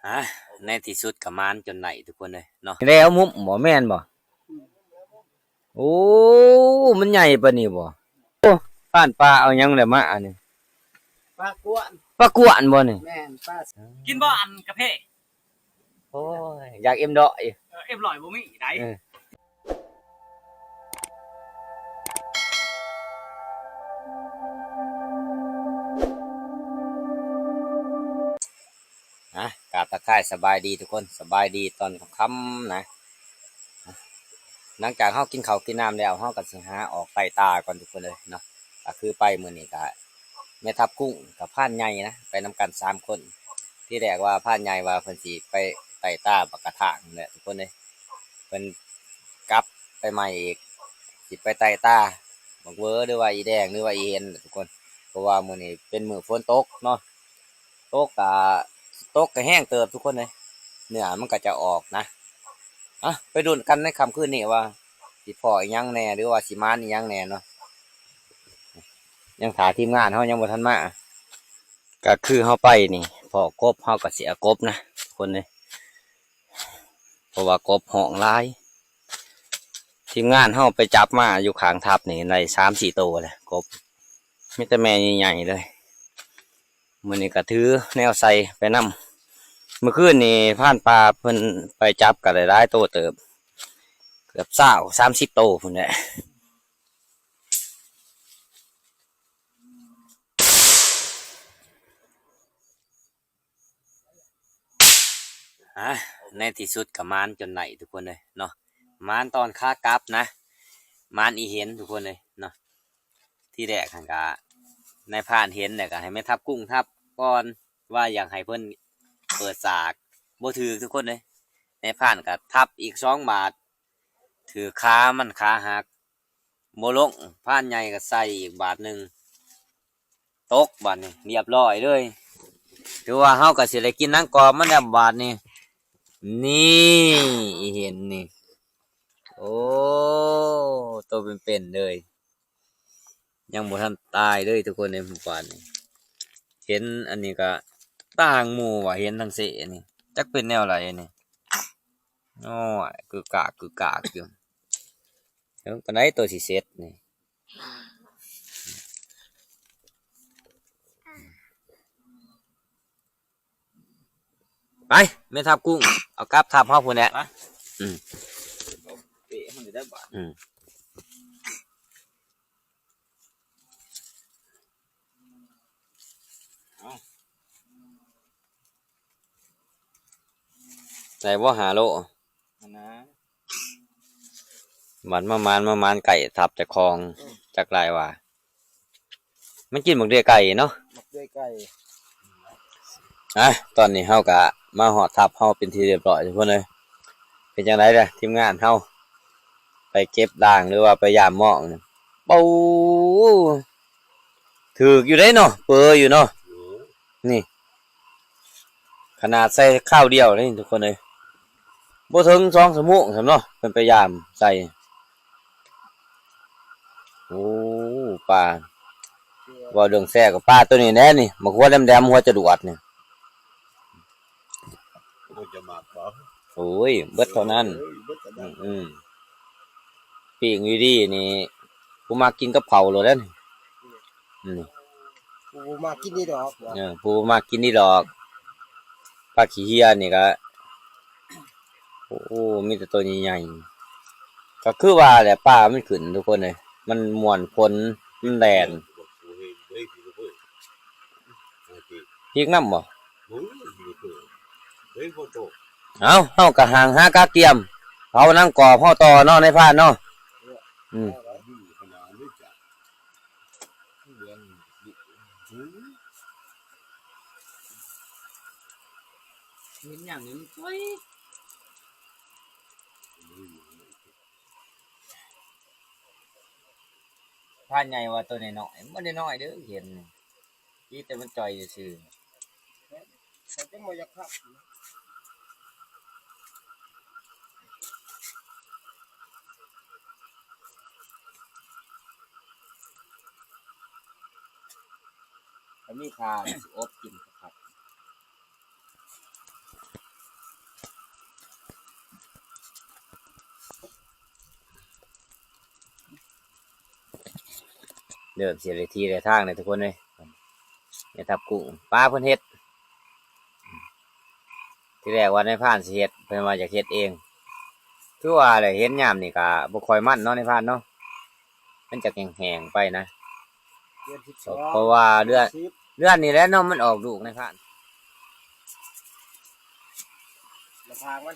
ອ່າ ໃນທີ່ສຸດກໍໝານຈົນໄດ້ທຸກຄົນເອີຍເນາະ. ແລ້ວມຸມບໍ່ແມ່ນບໍ່? ໂອ້ ມັນໃຫຍ່ປານນີ້ບໍ່? ໂອ້ ຜ່ານປາເອົາຫຍັງແລ້ວມາອັນນີ້? ປາກວນ ປາກວນບໍ່ນີ້? ແມ່ນ ປາ ກິນບໍ່ອັນກາເຟ? ໂອ້ຍ ຢາກເອັມຮ້ອຍ ເອີ ເອັມຮ້ອຍບໍ່ມີໃດ. ເອີ ອ່ະ ກາບທັກທາຍສະບາຍດີທຸກຄົນ ສະບາຍດີຕອນຄ່ຳໆນະ. ຫຼັງຈາກເຮົາກິນເຂົ້າກິນນ້ຳແລ້ວ ເຮົາກໍຊິຫາອອກໄຕ່ຕາກ່ອນທຸກຄົນເອີຍເນາະ. ກໍຄືໄປມື້ນີ້ກໍແມ່ທັບກຸ້ງກັບພານໃຫຍ່ນະ ໄປນຳກັນສາມຄົນ. ທີແລກວ່າພານໃຫຍ່ວ່າເພິ່ນຊິໄປໄຕ່ຕາບັກກະຖາງແຫຼະທຸກຄົນເອີຍ ເພິ່ນກັບໄປໃໝ່ອີກ ຊິໄປໄຕ່ຕາບັກເວີ ຫຼືວ່າອີແດງ ຫຼືວ່າອີເຫັນແຫຼະທຸກຄົນ. ເພາະວ່າມື້ນີ້ເປັນມື້ຝົນຕົກເນາະ ຕົກກະ ຕົກກະແຮງເຕີບທຸກຄົນເອີຍ ເນື້ອມັນກໍຈະອອກນະ. ອ່ະ ໄປລຸ້ນກັນໃນຄ່ຳຄືນນີ້ວ່າຊິພໍ້ອີ່ຫຍັງແດ່ ຫຼືວ່າຊິໝານອີ່ຫຍັງແດ່ເນາະ. ຍັງຖ້າທີມງານເຮົາຍັງບໍ່ທັນມາ ກໍຄືເຮົາໄປນີ້ພໍ້ກົບ ເຮົາກໍເສຍກົບນະທຸກຄົນເອີຍ ເພາະວ່າກົບຮ້ອງຫຼາຍ. ທີມງານເຮົາໄປຈັບມາຢູ່ຂ້າງທັບນີ້ໄດ້ສາມສີ່ໂຕແລ້ວ ກົບ ມີແຕ່ແມ່ໃຫຍ່ໆເລີຍ. ມື້ນີ້ກໍຖືແນວໃສ່ໄປນຳ. ມື້ຄືນນີ້ພານປ່າເພິ່ນໄປຈັບກໍໄດ້ຫຼາຍໂຕເຕີບ ເກືອບຊາວ ສາມສິບໂຕພຸ້ນແຫຼະ. ອ່າ ໃນທີ່ສຸດກໍໝານຈົນໄດ້ທຸກຄົນເອີຍເນາະ. ໝານຕອນຂາກັບນະ ໝານອີເຫັນທຸກຄົນເອີຍເນາະ. ທີແລກຫັ້ນກະນາຍພານເຫັນແລ້ວກະໃຫ້ແມ່ທັບກຸ້ງທັບກ່ອນ ວ່າຢາກໃຫ້ເພິ່ນເປີດສາກ ບໍ່ຖືກທຸກຄົນເອີຍ. ນາຍພານກະທັບອີກສອງບາດ ຖືກຂາມັນ ຂາຫັກ ບໍ່ລົງ. ພານໃຫຍ່ກໍໃສ່ອີກບາດໜຶ່ງ ຕົກບາດນີ້ ລຽບຮ້ອຍເລີຍ. ຖືວ່າເຮົາກໍຊິໄດ້ກິນໜັງກອບມັນແລ້ວບາດນີ້. ນີ້ ອີເຫັນນີ້ ໂອ້ ໂຕເປັນໆເລີຍ ຍັງບໍ່ທັນຕາຍເລີຍທຸກຄົນເອີຍ. ເມື່ອວານນີ້ເຫັນອັນນີ້ກໍຕ່າງໝູ່ວ່າ ເຫັນທັງເສນີ້ ຈັກເປັນແນວໃດນີ້. ໂອ້ຍ ກຶກກາກກຶກກາກຢູ່. ເຖິງປານໃດໂຕຊິເສັດນີ້. ໄປ ແມ່ທັບກຸ້ງ ເອົາກັບທັບເຮົາພຸ້ນແຫຼະ. ອືມ ເຕະມັນໄດ້ບາດ. ອືມ ເອົາ ໄດ້ບໍ່ ຫ້າໂລຫັ້ນນະ. ບັດມາໝານ ມາໝານໃກ້ທັບເຈົ້າຂອງ ອືມ ຈັກຫຼາຍວ່າ ມັນກິນບັກເດືອຍໄກ່ເນາະ ບັກເດືອຍໄກ່. ອ່ະ ຕອນນີ້ເຮົາກະມາຮອດທັບເຮົາເປັນທີ່ຮຽບຮ້ອຍທຸກຄົນເອີຍ. ເປັນຈັ່ງໃດລະທີມງານເຮົາ ໄປເກັບດ່າງ ຫຼືວ່າໄປຢາມມອງ? ໂອ້ ຖືກຢູ່ເດ້ເນາະ ເປີຢູ່ເນາະ. ນີ້ ຂະໜາດໃສ່ຄາວດຽວນີ້ທຸກຄົນເອີຍ ບໍ່ເຖິງສອງຊົ່ວໂມງຊ້ຳເນາະ ເພິ່ນໄປຢາມໃສ່. ໂອ້ ປາ ເວົ້າເລື່ອງແຊບກໍປາໂຕນີ້ແດ່ນີ້ ໝາກຫົວແຫຼມໆ ຫົວຈະຫຼວດນີ້. ໂອ້ຍ ຈະມັກບໍ່? ໂອ້ຍ ເບິດເທົ່ານັ້ນ. ເອີຍ ເບິດເທົ່ານັ້ນ. ອືມ ປີ້ງດີໆນີ້ ຜູ້ມັກກິນກັບເຂົ້າໂລດເດ້. ອືມ ຜູ້ບໍ່ມັກກິນນີ້ດອກ. ເອີ ຜູ້ບໍ່ມັກກິນນີ້ດອກ. ປາຂີ້ເຫື່ອນີ້ກະ ໂອ້ ມີແຕ່ໂຕໃຫຍ່ໆ. ກໍຄືວ່າແຫຼະ ປາມັນຂຶ້ນທຸກຄົນເອີຍ ມັນມ່ວນຝົນ ມັນແລ່ນ. ພິກນຳບໍ່? ເອົາ ເຮົາກໍຫ່າງຫາກະກຽມ ເຜົາໜັງກອບເຮົາຕໍ່ເນາະ ນາຍພານເນາະ. ອືມ ເຫັນຫຍັງນີ້ມັນປ່ອຍ. ພານໃຫຍ່ວ່າໂຕນ້ອຍໆ ບໍ່ໄດ້ນ້ອຍເດີ ເຫັນ ມີແຕ່ມັນຈ່ອຍຊື່ໆ. ເຂົາຈະບໍ່ຢາກພັບ ຖ້າມີທ່າຊິອົບກິນຄັກ. ເລີ່ມຊິໄດ້ທີ່ໄດ້ທາງແລ້ວທຸກຄົນເອີຍ. ແມ່ທັບກຸ້ງ ປາເພິ່ນເຮັດ ທີແລກວ່ານາຍພານຊິເຮັດ ເພິ່ນວ່າຢາກເຮັດເອງ ຄືວ່າແຫຼະ ເຫັນຍາມນີ້ກະບໍ່ຄ່ອຍມັນເນາະນາຍພານເນາະ ມັນຈະແຫ້ງໆໄປນະ ເດືອນສິບສອງ ເພາະວ່າເດືອນ ສິບ ເດືອນນີ້ແຫຼະເນາະ ມັນອອກລູກນາຍພານ. ລະພາກມັນ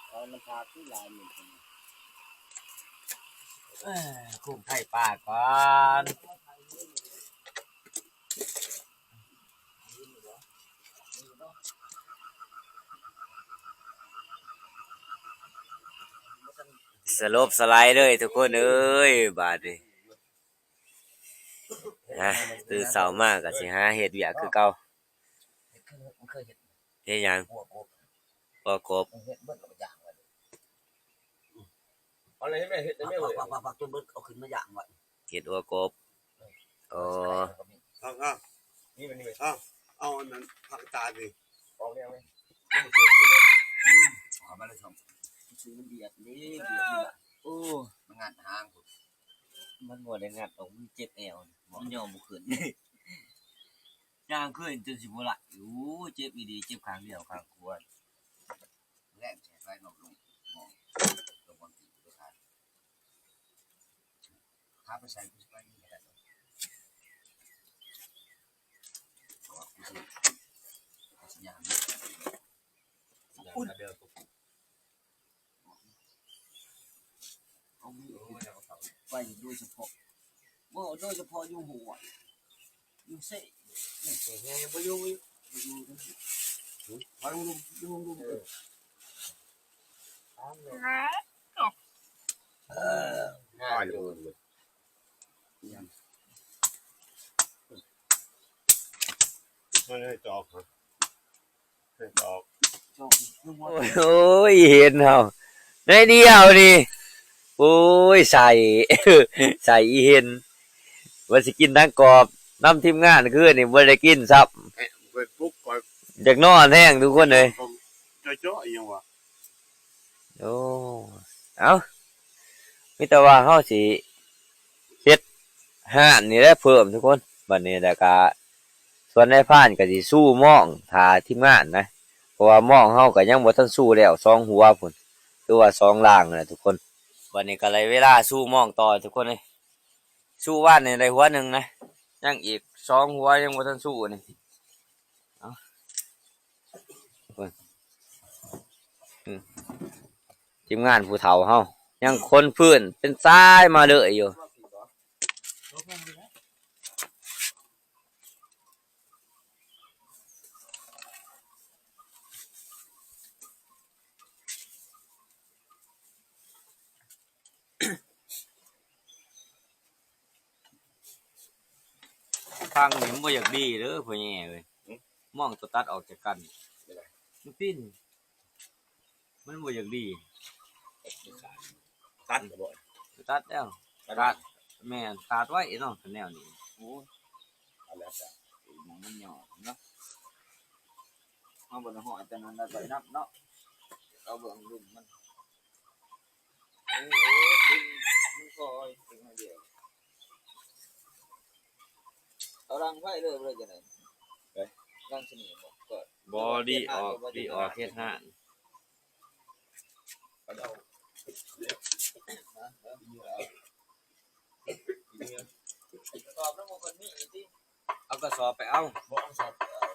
ເອົາ ມັນພາກຄືຫຼາຍຢູ່ ເອີ ກຸ້ງໄທປາກ່ອນ. ສະຫຼົບສະໄລເລີຍທຸກຄົນເອີຍ ບາດນີ້ ອ່າ ຕື່ນເຊົ້າມາກໍຊິຫາເຮັດວຽກຄືເກົ່າ. ເຮັດຄື ມັນເຄີຍເຮັດ ເຮັດຫຍັງ? ຂົ້ວກົບ ຂົ້ວກົບ ເຮັດເບິດແລ້ວກໍຍ່າງໄວ້ ເອົາເລີຍແມ່ ເຮັດໄດ້ແມ່ເວີຍ ປັກໆໆໆ ຈົນເບິດ ເອົາຂຶ້ນມາຍ່າງໄວ້ ເຮັດຂົ້ວກົບ ເອີ ເອົາ ເອົາ ນີ້ມັນນີ້ ເອົາ ເອົາອັນນັ້ນຜັກກາດນີ້ ອອກແລ້ວເວີຍ ອືມ ເອົາມາເລີຍຊ່ອງ ຊື່ມັນບຽດເດ້ ບຽດນີ້ລະ ໂອ້ ມັນງັດຫາງພຸ້ນ ມັນບໍ່ໄດ້ງັດອອກ ມັນເຈັບແອວ ມັນຍໍບໍ່ຂຶ້ນ ຍ່າງຄືນຈົນຊິບໍ່ໄດ້ ໂອ້ ເຈັບອີ່ຫຼີ ເຈັບຂ້າງດຽວ ຂ້າງຂວາ ແລງໃສ່ໄຟນອກລົງ ມອງ ລົງບາງທີບໍ່ທັນ ຫາໄປໃສ່ ກູຊິໄປນີ້ກໍໄດ້ ເພາະວ່າກູຊິ ກູຊິຍ່າງ ຍ່າງມາເດີ ໄປໂດຍສະເພາະ ບໍ່ ໂດຍສະເພາະຢູ່ຫ້ວຍ ຢູ່ເຊ ເຊແຮງບໍ່ຢູ່ ບໍ່ຢູ່ ບໍ່ຢູ່ ຫືມ ທາງລຸ່ມ ຢູ່ລຸ່ມ ເອີ ເອີ ງ່າຍຢູ່ ມັນໃຫ້ຈອກ ໂອ້ຍ ເຫັນເຮົາ ໜ້ອຍດຽວນີ້ ໂອ້ຍ ໃສ່ ໃສ່ອີ່ເຫັນ ວ່າຊິກິນທັງກອບນຳທີມງານ ຄືນນີ້ບໍ່ໄດ້ກິນຊ້ຳ ເພິ່ນປຸກຂ້ອຍ ຢາກນອນແຮງທຸກຄົນເອີຍ ເຈາະໆ ອີ່ຫຍັງວະ ໂອ້ ເອົ້າ ມີແຕ່ວ່າເຮົາຊິເຮັດຮ້ານນີ້ແຫຼະເພີ່ມທຸກຄົນ ບັດນີ້ແລ້ວກະ ສ່ວນນາຍພານກໍຊິຊູມອງຖ້າທີມງານນະ ເພາະວ່າມອງເຮົາກໍຍັງບໍ່ທັນຊູແລ້ວ ສອງຫົວພຸ້ນ ຄືວ່າສອງລາງນະທຸກຄົນ ບັດນີ້ກໍໄດ້ເວລາຊູມອງຕໍ່ທຸກຄົນເອີຍ ຊູວານນີ້ໄດ້ຫົວໜຶ່ງນະ ຍັງອີກສອງຫົວຍັງບໍ່ທັນຊູນີ້ ເອົາ ທີມງານຜູ້ເຖົ້າເຮົາ ຍັງຂົນຟືນເປັນສາຍມາເລີຍຢູ່ ທາງນີ້ມັນບໍ່ຢາກດີເດີພໍ່ໃຫຍ່ເອີຍ ຫຶ? ມອງຕົວຕັດອອກຈາກກັນ ແນວໃດ? ມັນປິ່ນ ມັນບໍ່ຢາກດີ ຕັດບໍ່? ຕັດແລ້ວ ຕັດ ຕັດ ແມ່ນ ຕັດໄວ້ເນາະ ຄັນແນວນີ້ ໂອ້ຍ ເອົາແລ້ວຊະ ໝ່ອງມັນຫຍໍ້ເນາະ ເຮົາບໍ່ໄດ້ເຫາະອັນນັ້ນໄປນຳເນາະ ເອົາເບິ່ງລຸ່ມມັນ ເອີ ໂອ້ຍ ມັນຄ່ອຍເປັນໜ້ອຍດຽວ ເອົາລັງໄວ້ເລີຍ ເລີຍຈັ່ງໃດ ລັງຊະນິດບໍ່ ກໍບໍ່ ດີອອກ ດີອອກເຮັດຮ້ານ ກະສອບນຳບໍ່ເພິ່ນມີຕິ ເອົາກະສອບໄປເອົາ ບໍ່ເອົາກະສອບໄປເອົາ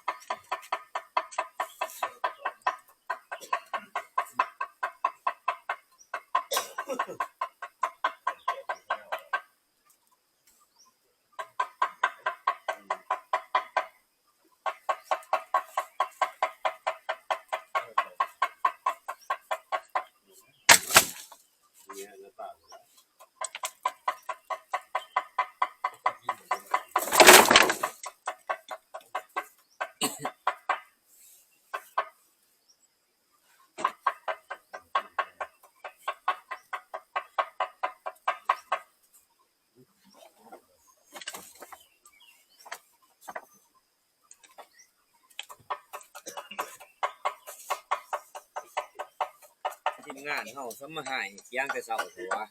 ທີມງານເຮົາຊຳມາຮ້າຍ ຖຽງແຕ່ເຊົ້າພຸ້ນຫວາ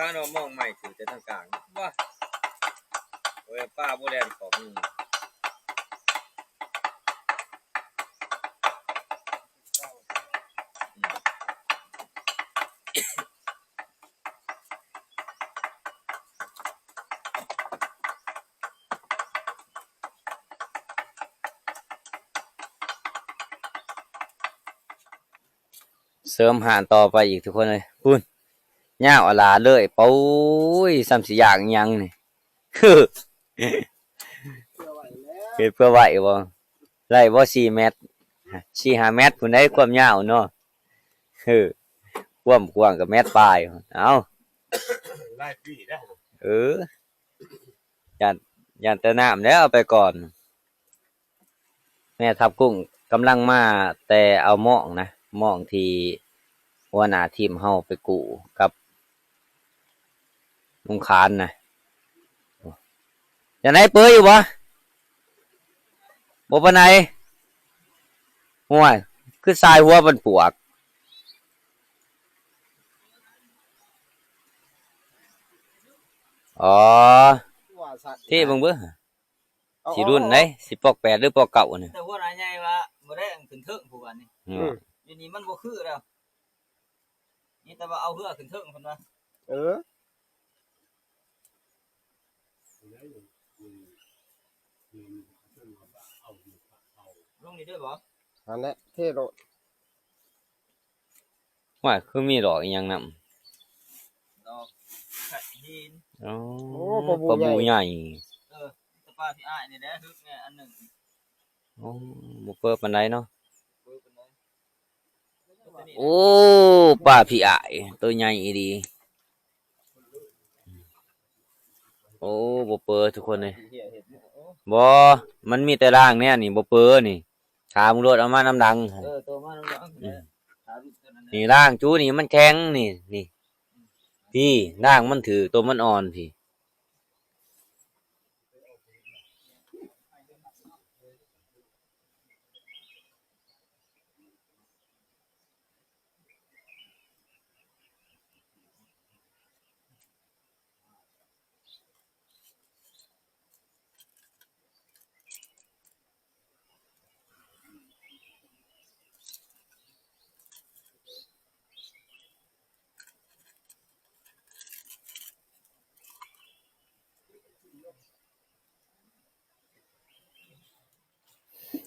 ຂ້ານ້ອງມອງໄມ້ຖືແຕ່ທາງກາງ ວ້າ ໂອ້ຍ ປາບໍ່ແລ່ນຂອບນີ້. ເສີມຮ້ານຕໍ່ໄປອີກທຸກຄົນເອີຍ ພຸ້ນ ຍາວອາຫຼາເລີຍ ໂອ້ຍ ສ່ຳຊິຢາກອີ່ຫຍັງນີ້ ເຮັດເພື່ອໄວ້ບໍ່ ໄດ້ບໍ່ ສີ່ແມັດ ສີ່ຫ້າແມັດພຸ້ນໃດ໋ ຄວາມຍາວເນາະ ເອີ ຄວາມກວ້າງກໍແມັດປາຍ ເອົ້າ ຫຼາຍປີແລ້ວ ເອີ ຢ້ານ ຢ້ານແຕ່ນ້ຳແລ້ວ ເອົາໄປກ່ອນ. ແມ່ທັບກຸ້ງກຳລັງມາແຕ່ເອົາໝ້ອງນະ ໝ້ອງທີ່ຫົວໜ້າທີມເຮົາໄປກູ້ກັບລຸງຄານນະ. ຈັ່ງໃດ ເປີຢູ່ບໍ່? ບໍ່ປານໃດ. ໂອ້ຍ ຄືສາຍຫົວປັນປວກ. ອໍ ເທເບິ່ງເບິ່ງ. ເອົາ ຊິລຸ້ນໃດ໋ ເອົາ ຊິປອກແປດ ຫຼື ປອກເກົ້ານີ້. ແຕ່ຫົວໜ້າໃຫຍ່ວ່າບໍ່ໄດ້ເອົາຂຶ້ນເທິງຜູ້ວ່ານີ້. ອືມ ຢູ່ນີ້ມັນບໍ່ຄືແລ້ວ ມີແຕ່ວ່າເອົາເຮືອຂຶ້ນເທິງເພິ່ນວ່າ. ເອີ ລົງນີ້ເດີບໍ່? ຫັ້ນແຫຼະ ເທໂລດ. ວ່າຄືມີດອກອີ່ຫຍັງນຳ ດອກຂະຫີນ. ອໍ ໂອ້ ປາບູ່ໃຫຍ່ ປາບູ່ໃຫຍ່. ເອີ ແຕ່ປາພີ່ອ້າຍນີ້ແຫຼະ ຮຶກແນ່ອັນໜຶ່ງ. ໂອ້ ບໍ່ເປີປານໃດເນາະ ບໍ່ເປີປານໃດ. ໂອ້ ປາພີ່ອ້າຍ ໂຕໃຫຍ່ອີ່ຫຼີ. ໂອ້ ບໍ່ເປີທຸກຄົນເອີຍ. ບໍ່ ມັນມີແຕ່ລ່າງແນວນີ້ ບໍ່ເປີນີ້. ຖາມໂລດ ເອົາມານຳຫຼັງ. ເອີ ໂຕມານຳຫຼັງ. ອືມ ຖາມໂຕນັ້ນແຫຼະ. ນີ້ລ່າງຈູນີ້ມັນແຂງນີ້ ນີ້ ພີ້ລ່າງມັນຖືກໂຕມັນອ່ອນພີ້.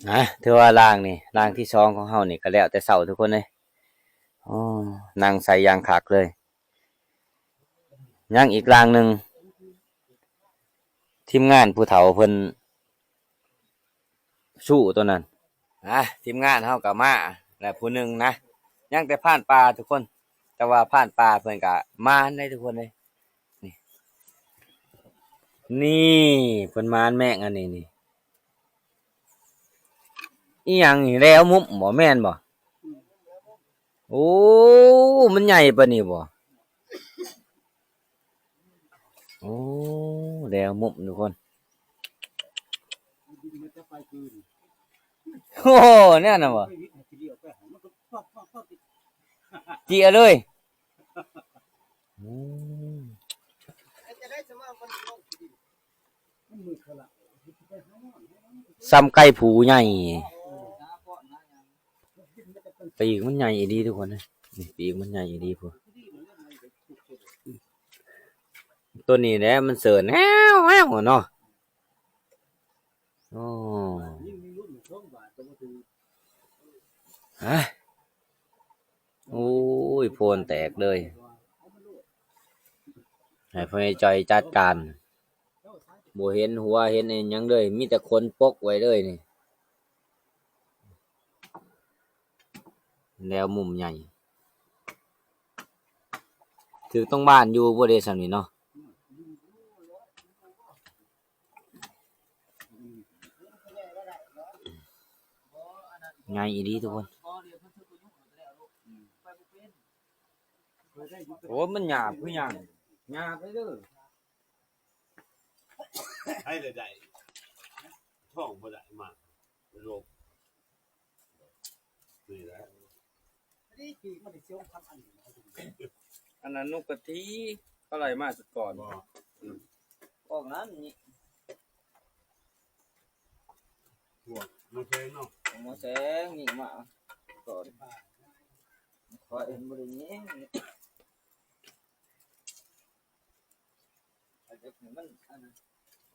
ອ່ະ ຖືວ່າລ່າງນີ້ ລ່າງທີສອງຂອງເຮົານີ້ກໍແລ້ວແຕ່ເຊົ້າທຸກຄົນເອີຍ. ໂອ້ ນັ່ງໃສ່ຢ່າງຄັກເລີຍ. ຍັງອີກລ່າງໜຶ່ງ ທີມງານຜູ້ເຖົ້າເພິ່ນສູ້ໂຕນັ້ນ. ອ່ະ ທີມງານເຮົາກໍມາແລ້ວຜູ້ໜຶ່ງນະ ຍັງແຕ່ພານປ່າທຸກຄົນ. ແຕ່ວ່າພານປ່າເພິ່ນກໍມານໄດ໋ທຸກຄົນເອີຍ. ນີ້ ນີ້ ເພິ່ນມານແມງອັນນີ້ນີ້. ອີ່ຫຍັງນີ້ ແລວມຸມບໍ່ ແມ່ນບໍ່? ໂອ້ ມັນໃຫຍ່ປານນີ້ບໍ່? ໂອ້ ແລວມຸມທຸກຄົນ. ໂອ້ ແນວນັ້ນບໍ່? ເຈຍເລີຍ. ອືມ ສ່ຳໄກ່ຜູໃຫຍ່. ປີກມັນໃຫຍ່ອີ່ຫຼີທຸກຄົນເອີຍ. ນີ້ ປີກມັນໃຫຍ່ອີ່ຫຼີພຸ້ນ. ໂຕນີ້ແຫຼະມັນເສີນແຮວໆເນາະ. ໂອ້ ຮະ ໂອ້ຍ ໂພນແຕກເລີຍ. ໃຫ້ພໍ່ໃຫຍ່ຈ່ອຍຈັດການ. ບໍ່ເຫັນຫົວເຫັນອີ່ຫຍັງເລີຍ ມີແຕ່ຂົນປົກໄວ້ເລີຍນີ້. ແລ້ວມຸມໃຫຍ່ ຖືກຕ້ອງບ້ານຢູ່ບໍ່ເດ ສ່ຳນີ້ເນາະ. ໃຫຍ່ອີ່ຫຼີທຸກຄົນ. ໂອ້ ມັນຫຍາບຄືຫຍັງ ຫຍາບເດີ. ໃຜລະໄດ້ ທ້ອງບໍ່ໄດ້ມາ ໂລກ ນີ້ແຫຼະ ອັນນັ້ນນົກກະທີ. າໄລ່ມາຊຸດກ່ອນ. ອອກນັ້ນນີ້ ພວກມາແຊງເນາະ ມາແຊງນີ້ມາກ່ອນ ຂ້ອຍບໍ່ໄດ້ຍິງ.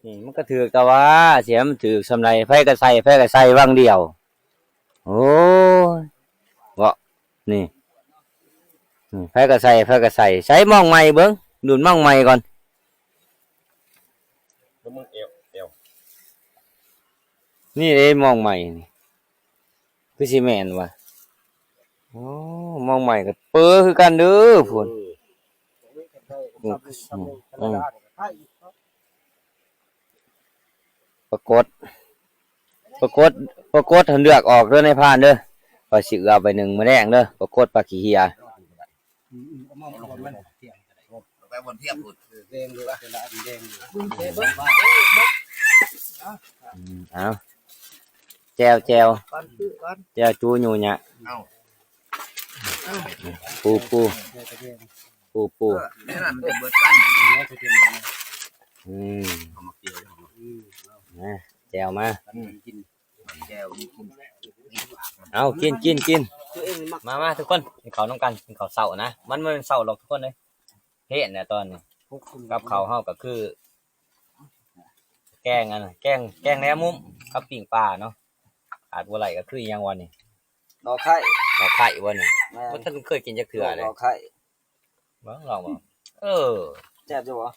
ນີ້ມັນກໍຖືກແຕ່ວ່າ ຊິໃຫ້ມັນຖືກສ່ຳໃດ ໃຜກໍໃສ່ ໃຜກໍໃສ່ຫວ່າງດຽວ. ໂອ້ຍ ເວາະ ນີ້ ນີ້ ໃຜກໍໃສ່ ໃຜກໍໃສ່. ໃສ່ໝ້ອງໃໝ່ເບິ່ງ ດຸນໝ້ອງໃໝ່ກ່ອນ. ແລ້ວມຶງແອວ ແອວ ນີ້ເດ້ໝ້ອງໃໝ່ນີ້ ຄືຊິແມ່ນວ່າ. ໂອ້ ໝ້ອງໃໝ່ກໍເປີຄືກັນເດີ້ພຸ້ນ. ເອີ ອືມ ປາກົດ ປາກົດ ປາກົດຫັ້ນເລືອກອອກເດີ້ນາຍພານເດີ້. ຂ້ອຍຊິເອືອບໄວ້ໜຶ່ງມື້ແລງເດີ້ ປາກົດ ປາຂີ້ເຫື່ອ. ອືມ ເອົາມາ ເອົາມາ ໄປບ່ອນທຽບພຸ້ນ ແດງເລີຍ ແຕ່ລະອັນແດງເລີຍ. ອືມ ເອົາ ແຈ່ວ ແຈ່ວ ແຈ່ວຈູຢູ່ຫຍະ. ເອົາ ປູ ປູ ປູ ປູ ເອີ ແນວນັ້ນເບິດກັນ. ອືມ ເອົາມາກ່ຽວ ອືມ ນະ ແຈ່ວມາ ອືມ ກິນ. ເອົາ ກິນ ກິນ ກິນ ມາ ມາທຸກຄົນ ກິນເຂົ້ານຳກັນ ກິນເຂົ້າເຊົ້ານະ. ມັນບໍ່ແມ່ນເຊົ້າດອກທຸກຄົນເອີຍ ເພນນະຕອນນີ້. ກັບເຂົ້າເຮົາກໍຄື ແກງອັນ ແກງ ແກງແໜມມຸມກັບປີ້ງປາເນາະ. ຂາດບໍ່ໄດ້ກໍຄືອີ່ຫຍັງວະນີ້ ໜໍ່ໄຂ່ ໜໍ່ໄຂ່ບໍ່ນີ້? ແມ່ນ ບໍ່ທັນເຄີຍກິນຈັກເທື່ອເລີຍ ໜໍ່ໄຂ່. ເບິ່ງ ລອງເບິ່ງ. ເອີ ແຊບຢູ່ບໍ່?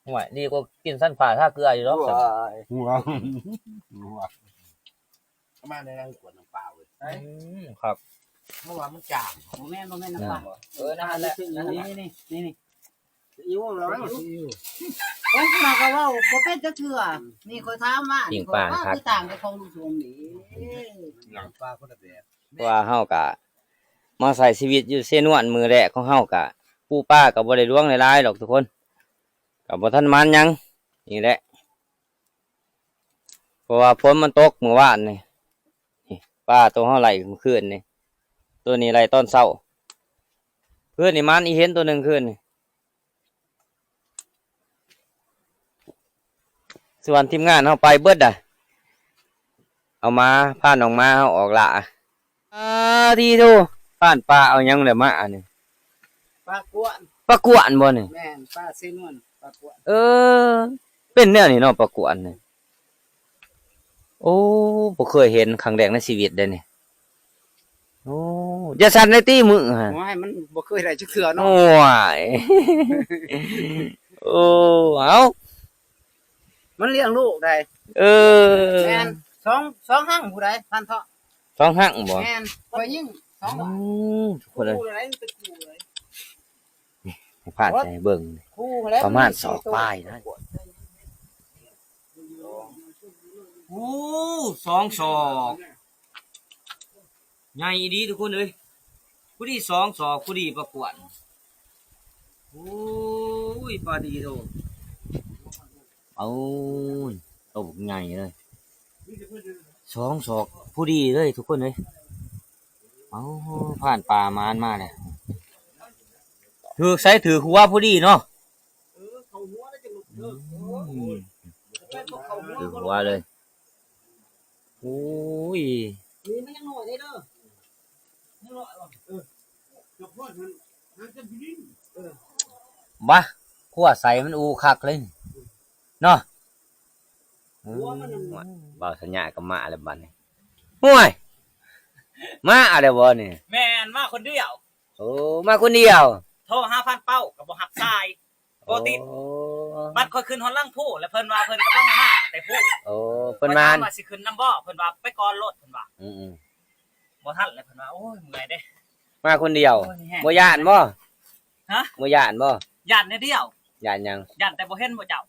ໂອ້ຍ ດີກວ່າກິນສັນຟ້າທາເກືອຢູ່ດອກ. ວ້າຍ ປະມານໃນນັ້ນ ກວດນ້ຳປາເວີຍ. ອືມ ຄັກ ເພາະວ່າມັນຈາງ. ບໍ່ແມ່ນ ບໍ່ແມ່ນນ້ຳປາ. ເອີ ນັ້ນແຫຼະ ນີ້ ນີ້ ນີ້ ອີ່ຫຍັງລະ ໂອ້ຍ ຜູ້ນັ້ນກໍເວົ້າບໍ່ເປັນຈັກເທື່ອ. ນີ້ຂ້ອຍຖາມມາ ປີ້ງປາ ນີ້ຂ້ອຍວ່າ ຄັກ ຄືຕ່າງຈາກຂອງລຸງສົມນີ້ ນ້ຳປາຄົນລະແບບ. ເພາະວ່າເຮົາກະມາໃຊ້ຊີວິດຢູ່ເຊນວນມື້ແລກຂອງເຮົາ ກະປູປາກະບໍ່ໄດ້ຫຼວງຫຼາຍໆດອກທຸກຄົນ ກະບໍ່ທັນໝານຫຍັງນີ້ແຫຼະ. ເພາະວ່າຝົນມັນຕົກມື້ວານນີ້ ນີ້ ປາໂຕເຮົາໄລ່ມື້ຄືນນີ້ ໂຕນີ້ໄລ່ຕອນເຊົ້າ. ຄືນນີ້ໝານອີ່ເຫັນໂຕໜຶ່ງຄືນນີ້. ສ່ວນທີມງານເຮົາໄປເບິດດະ ເອົາມາ ພານ້ອງໝາເຮົາອອກລ່າ. ອາ ທີໂທ ຜ່ານປ່າເອົາຫຍັງແຫຼະມາອັນນີ້? ປາກວນ. ປາກວນບໍ່ນີ້? ແມ່ນ ປາເຊນວນ ປາກວນ. ເອີ ເປັນແນວນີ້ເນາະ ປາກວນນີ້. ໂອ້ ບໍ່ເຄີຍເຫັນ ຄັ້ງແລກໃນຊີວິດເດ້ນີ້. ໂອ້ ຢ່າສັ່ນໄດ້ຕິມືຫັ້ນ. ໂອ້ຍ ມັນບໍ່ເຄີຍໄດ້ຈັກເທື່ອເນາະ. ໂອ້ຍ ໂອ້ ເອົ້າ ມັນລ້ຽງລູກໄດ໋. ເອີ ແມ່ນ ສອງ ສອງຮັ່ງຜູ້ໃດ ພັນເທາະ. ສອງຮັ່ງບໍ່? ແມ່ນ ຂ້ອຍຍິງສອງ. ອືມ ທຸກຄົນເອີຍ ຜູ້ໃດ ໃຫ້ພາດໃສ່ໃຫ້ເບິ່ງ ປະມານສອກປາຍນະ. ໂອ້ ສອງສອກ ໃຫຍ່ອີ່ຫຼີທຸກຄົນເອີຍ. ຜູ້ດີສອງສອກ ຜູ້ດີປາກວນ. ໂອ້ຍ ປາດີໂດ. ໂອ້ຍ ໂຕບັກໃຫຍ່ເລີຍ ສອງສອກ ຜູ້ດີເລີຍທຸກຄົນເອີຍ. ເອົາ ຜ່ານປ່າມານມາແລ້ວ ຖືກໃສ ຖືກຫົວຜູ້ດີເນາະ. ອືມ ຖືກຫົວເລີຍ. ໂອ້ຍ ນີ້ມັນຍັງນ້ອຍເດ້ ຍັງນ້ອຍ. ເອີ ບາ ຂົວໃສມັນອູຄັກເລີຍເນາະ. ເອີ ບ່າວສັນຍາກໍມາແລ້ວບັດນີ້. ໂອ້ຍ ມາແລ້ວບໍ່ນີ້? ແມ່ນ ມາຄົນດຽວ. ໂອ້ ມາຄົນດຽວ ໂທຫາພັນເປົ້າກໍບໍ່ຮັບສາຍ. ບໍ່ຕິດ. ໂອ້ ບັດຂ້ອຍຂຶ້ນຮອດຫຼັງພູ ແລ້ວເພິ່ນວ່າເພິ່ນກຳລັງມາແຕ່ພູ. ໂອ້ ເພິ່ນວ່າ ເພິ່ນວ່າຊິຂຶ້ນນຳບໍ່ ເພິ່ນວ່າໄປກ່ອນໂລດ ເພິ່ນວ່າ. ອືມໆ ບໍ່ທັນແລ້ວ ເພິ່ນວ່າ ໂອ້ຍ ເມື່ອຍເດ້ ມາຄົນດຽວ. ໂອ້ຍ ແຮງ ບໍ່ຢ້ານບໍ່? ຮະ? ບໍ່ຢ້ານບໍ່? ຢ້ານແນວດຽວ. ຢ້ານຫຍັງ? ຢ້ານແຕ່ບໍ່ເຫັນບໍ່ເຈົ້າ.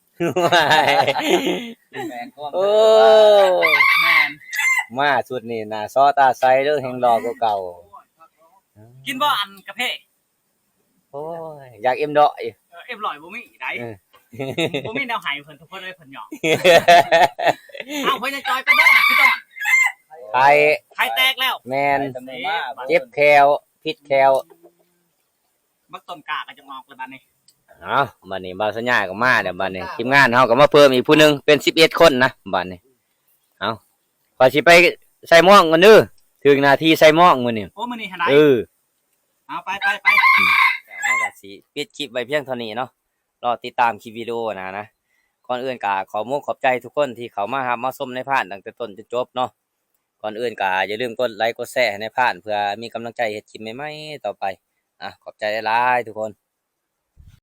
ໂອ້ ແມ່ນ ມາຊຸດນີ້ໜ້າສໍຕາໃສເດີ້ ແຮງຫຼໍ່ກວ່າເກົ່າ. ກິນບໍ່ອັນກາເຟ? ໂອ້ຍ ຢາກເອັມຮ້ອຍ. ເອີ ເອັມຮ້ອຍບໍ່ມີໄດ໋. ເອີ ບໍ່ມີແນວໃຫ້ເພິ່ນ ທຸກຄົນເອີຍ ເພິ່ນຫຍອກ. ເອົາ ພໍ່ໃຫຍ່ຈອຍໄປເບິ່ງ ຄືດອນ ໄຂ້ ໄຂ້ແຕກແລ້ວ. ແມ່ນ ເຈັບແຂ້ວ ພິດແຂ້ວ. ບັກຕົ້ນກ້າກໍຈະອອກແລ້ວບັດນີ້. ເອົາ ບັດນີ້ບ່າວສັນຍາກໍມາແລ້ວ ບັດນີ້ທີມງານເຮົາກໍມາເພີ່ມອີກຜູ້ໜຶ່ງ ເປັນສິບເອັດຄົນນະ ບັດນີ້. ເອົາ ຂ້ອຍຊິໄປໃສ່ໝອກກ່ອນເດີ ຖືກໜ້າທີ່ໃສ່ໝອກມື້ນີ້. ໂອ້ ມື້ນີ້ຫັ້ນໃດ. ເອີ ເອົາ ໄປໆໆ ອືມ ເຮົາກໍຊິປິດຄລິບໄວ້ພຽງເທົ່ານີ້ເນາະ ລໍຕິດຕາມຄລິບວິດີໂອໜ້ານະ. ກ່ອນອື່ນກໍຂໍຂອບອົກຂອບໃຈທຸກຄົນທີ່ເຂົ້າມາຮັບມາຊົມນາຍພານຕັ້ງແຕ່ຕົ້ນຈົນຈົບເນາະ. ກ່ອນອື່ນກໍຢ່າລືມກົດໄລກົດແຊໃຫ້ນາຍພານ ເພື່ອມີກຳລັງໃຈເຮັດຄລິບໃໝ່ໆຕໍ່ໄປ. ອ່ະ ຂອບໃຈຫຼາຍໆທຸກຄົນ.